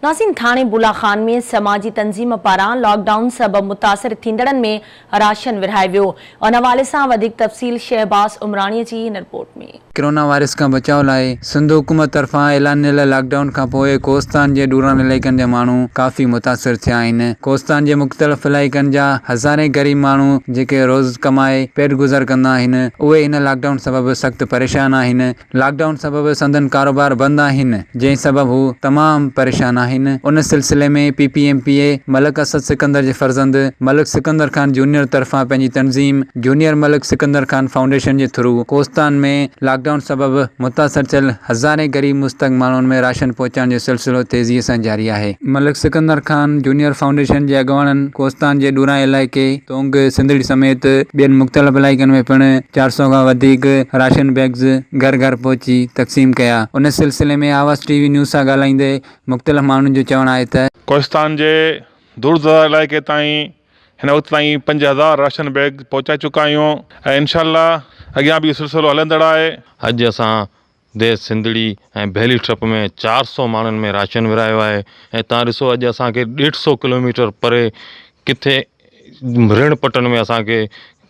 ناظرين ٿاڻي بولا خان ۾ سماجي تنظيم پاران لاڪ ڊائون سبب متاثر ٿيندڙن ۾ راشن ورهايو ويو ان حوالي سان وڌيڪ تفصيل شهباز عمراڻي جي هن رپورٽ ۾. ڪرونا وائرس کان بچاء لاء سنڌ حڪومت طرفان اعلانيل لاڪ ڊائون کانپوء ڪوهستان جي ڏورانهن علائقن جا ماڻهو ڪافي متاثر ٿيا آهن. ڪوهستان جي مختلف علائقن جا هزارين غريب ماڻهو جيڪي روز ڪمائي پيٽ گذر ڪندا آهن اهي هن لاڪ ڊائون سبب سخت پريشان آهن. لاڪ ڊائون سبب سندن ڪاروبار بند آهن، جنهن سبب هو تمام پريشان آهن. ان سلسلي ۾ P P M P A Malik Asad Sikandar جي فرزند ملڪ سڪندر خان جونيئر طرفان پنهنجي تنظيم جونيئر ملڪ سڪندر خان فائونڊيشن جي ٿرو ڪوستان ۾ لاڪ ڊائون سبب متاثر ٿيل هزارين غريب مستحق ماڻهن ۾ راشن پهچائڻ جو سلسلو تيزي سان جاري آهي. ملڪ سڪندر خان جونيئر فائونڊيشن جي اڳواڻن ڪوستان جي ڏورانهن علائقي تونگ، سنڌڙي سميت ٻين مختلف علائقن ۾ پڻ 400 کان وڌيڪ راشن بيگز گهر گهر پهچي تقسيم ڪيا. ان سلسلي ۾ آواز ٽي وي نيوز سان ڳالهائيندي مختلف ماڻهن جو چوڻ آهي ته. ڪوهستان جي دور دراز علائقي تائين هن وقت تائين 5000 راشن بيگ پهچائي چڪا آهيون ۽ انشاء الله اڳيان به اهو سلسلو هلندڙ آهي. اڄ اسان ديس سنڌڙي ۽ ڀيلي ٺپ ۾ 400 ماڻهن ۾ راشن ورهايو آهي ۽ تان ڏسو اڄ اسان کي ڏيڍ سو ڪلوميٽر پري ڪٿي رڻ پٽن ۾ اسان کي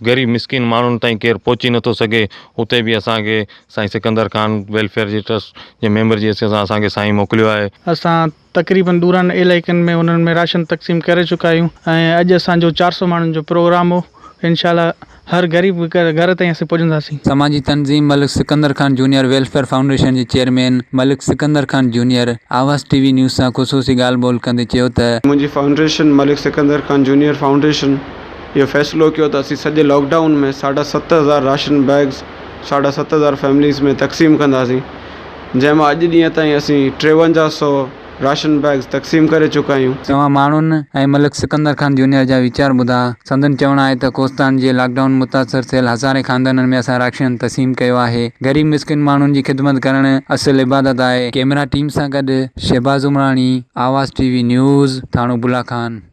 غريب مسڪين ماڻهن تائين ڪير پهچي نٿو سگهي اتي به اسان کي سائين سڪندر خان ويلفيئر جي ٽرسٽ جي ميمبر جي حيثيت سان اسان کي سائين موڪليو آهي. اسان تقريبن ڏورانهن علائقن ۾ انهن ۾ راشن تقسيم ڪري چڪا آهيون ۽ اڄ اسان جو 400 ماڻهن جو پروگرام هو انشاء الله هر غريب گهر تائين اسين پڄنداسين. سماجي تنظيم Malik Sikandar Khan junior welfare foundation جي chairman Malik Sikandar Khan junior Awaz T V news سان خصوصي ڳالهه ٻولهه ڪندي چيو ته، منهنجي foundation Malik Sikandar Khan junior foundation اهو فيصلو ڪيو ته اسين سڄي لاڪ ڊائون ۾ ساڍا 7000 راشن بيگز ساڍا 7000 فيمليز ۾ تقسيم ڪنداسين جنهن مان اڄ ڏينهن تائين اسين ٽيونجاهه سئو راشن بيگز تقسيم ڪري چڪا آهيون. توهان ماڻهن ۽ ملڪ سڪندر خان جونيئر جا ويچار ٻڌا. سندن چوڻ آهي ته ڪوستان جي لاڪ ڊائون متاثر ٿيل هزارين خاندانن ۾ اسان راشن تقسيم ڪيو آهي. غريب مسڪين ماڻهن جي خدمت ڪرڻ اصل عبادت آهي. ڪئميرا ٽيم سان گڏ Shahbaz Umrani, Awaz T V news, ٿاڻو بلا خان.